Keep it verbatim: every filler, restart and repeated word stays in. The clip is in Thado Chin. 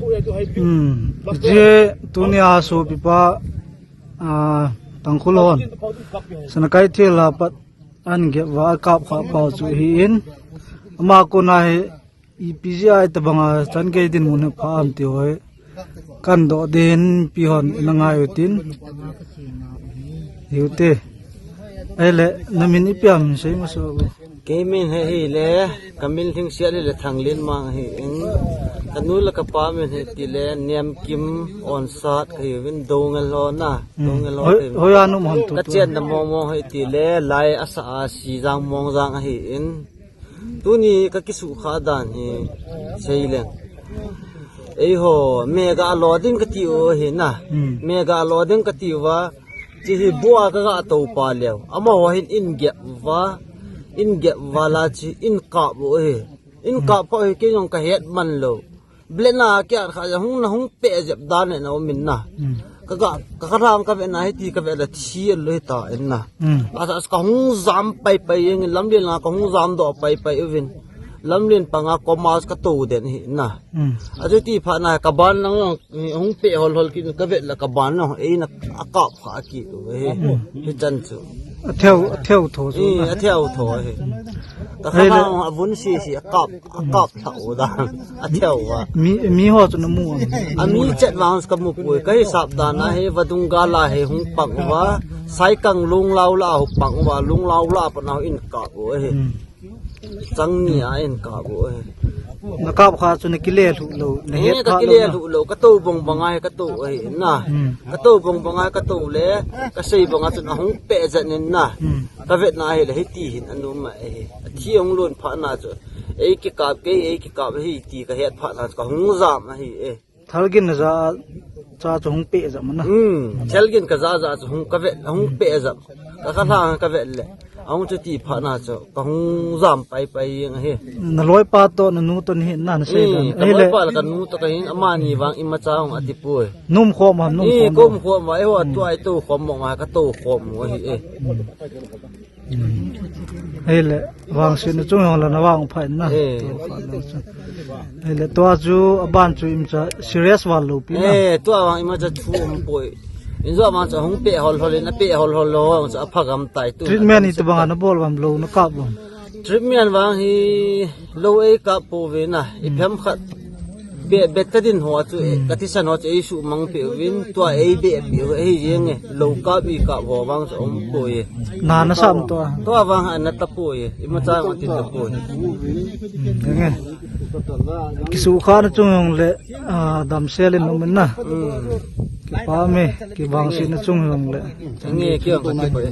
Hmm. Hiche tunia sopipa, ah, Tangkhul hon Sanakeithel a pat ahin gep uva akap kha pau chu ahin. Ama kona hi ipi jeh a itobanga chan gei dinmun hi pha ham ti ho hi kahin doh ding in, pi hon na ngai utin. Hiu te. Ahile, na min ipi ham sei masa o. Kei min hi hile, ka min lhingset hile Thanglienmang ahin. Ka nu le ka pa min hi tile, Niamkim Onsat ka hiuvin, Doungel ho na. Hmm. Doungel ho hoi, ka hiuvin. Hoi a na um ham tu tu. Ka chenna mong mong hi tile, Lai Asa a Sijang Mongjang ahin. Tuni ka kisukha dan hi seileng. Eiho, mega lo ding kati u ahi na. Hmm. Mega lo ding kati uva. Hiche hi bua ka ga tou pa leu. Amaho hin ahin gep uva. Ahin gep uva la hiche ahin kap u ahi. Ahin kap pha hi kei jong ka het man lou. Blade na kiat kha ja hung na hung pe jep dan na um in na. Hmm. Ka ga, ka kha rang ka ve na hiti ka ve la thi lo hita in na. Hmm. Asa ka hung jam pai pai jeng in lamlen la ka hung jam doh pai pai uvin. Lamlen panga komas ka tou den hi na. Hmm. Achuti phat na ka ban lang lang hung pe hol hol kin ka ve la ka ban lang ei na akap kha kit u ahi. Hmm. Hichan chu. Atheu, atheu tho chu. Eh, na. Atheu tho ahi. Ka kha rang avun si si akap, akap lha u dan. Atheu a. Mi, mi ho chu na mu am? Ami chet vang ka mu poi. Ka hisap dan a hi vadung gal a hi hung pang uva. Saikang Lunglau la hung pang uva. Lunglau la pat na ahin kap u ahi. Hmm. Chang ni a ahin kap u ahi. Na kap kha chu na kile lhu lou, na het pha lou na. Eh, ka kile lhu lou, ka tou bong bang a hi ka tou ahi na. Hmm. Ka tou bong bang a hi ka tou le, ka sei bang a chun ahung pe jet in na. Hmm. Ka vet na hile hiti hin ana um ahi. Athi ahung lon phat na chu. Ei kikap kei, ei kikap ahi ti ka het phat na chu ka hung jam ahi e. Thalgin na ja cha chu hung pe jam na. Hmm, thalgin ka ja ja chu hung ka ve, hung pe jam. Ka kha lang ka ve le. Ahung chuti phat na chu ka hung jam pai pai jeng ahi. Na loipa toh na nu toh ni na, na sei dan. Hmm, ka loipa le ka nu toh ka hin amani vang imacha hung ati poi. Na um khom ham, na um khom ham? Ka um khom uva, eiho tua i tou khom mo ma ka tou khom mo ahi e. Hmm. Ahile, vangsetna chung jong le na vang pha in na. Eh. Tua pha lang chu. Ahile, tua chu aban chu imacha serious val lou pi na. Eh, tua vang imacha thu um poi. Injo vang chu hung pe hol hol in, a pe hol hol lou vang chu apha gam tai tu. Treatment itobang a na bol vang lou, na kap vang? Treatment vang hi lou ei kap pouve na. I phem khat. Be, betadine ho chu, eh, ka thisan ho chu ei sumang peh uvin, tua ei beh peh u ahi jeng e, lou kap i kap ho vang chu um poi e. Na, na sam tua? Tua vang ana ta poi e, imacha vang atin ta poi. Hmm, jeng e. Kisukha na chung jong le, ah, damsel in um in na. Hmm. Kipa me, kivangsetna chung jong le. Jeng e, kei jong ka kipah e.